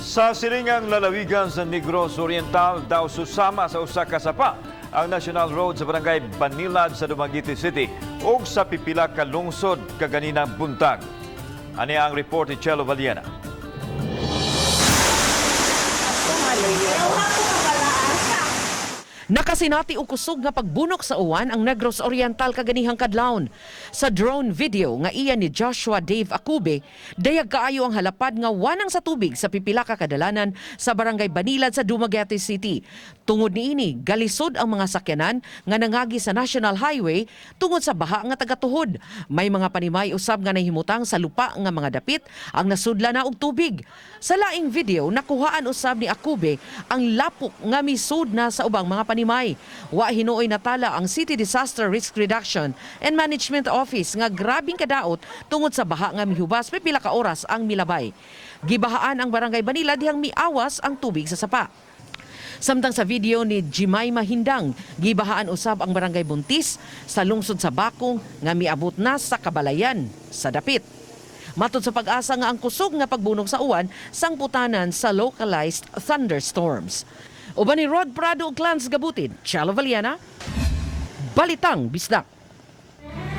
Sa siringang lalawigan sa Negros Oriental, daw susama sa usa ka sapa ang National Road sa Barangay Banilad sa Dumaguete City ug sa pipila ka lungsod kaganinang buntag. Ani ang report ni Chelo Valiena. Nakasinati og kusog nga pagbunok sa uwan ang Negros Oriental kaganihang kadlawon. Sa drone video nga iya ni Joshua Dave Acube, dayag kaayo ang halapad nga wanang sa tubig sa pipila ka kadalanan sa Barangay Banilad sa Dumaguete City. Tungod niini, galisod ang mga sakyanan nga nangagi sa National Highway tungod sa baha nga tagatuhod. May mga panimay usab nga nahimutang sa lupa nga mga dapit ang nasudla na og tubig. Sa laing video, nakuhaan usab ni Acube ang lapok nga misud na sa ubang mga panimay. Wa hinuoy natala ang City Disaster Risk Reduction and Management Office nga grabing kadaot tungod sa baha nga mihubas pipila ka oras ang milabay. Gibahaan ang Barangay Banilad dihang miawas ang tubig sa sapa. Samtang sa video ni Jemima Hindang, gibahaan usab ang Barangay Buntis sa lungsod sa Bakong nga miabot na sa kabalayan sa dapit. Matod sa PAGASA nga ang kusog nga pagbunok sa uwan sangputanan sa localized thunderstorms. Uban ni Rod Prado ug Clans Gabutin, Chalo Valiana, Balitang Bisdak.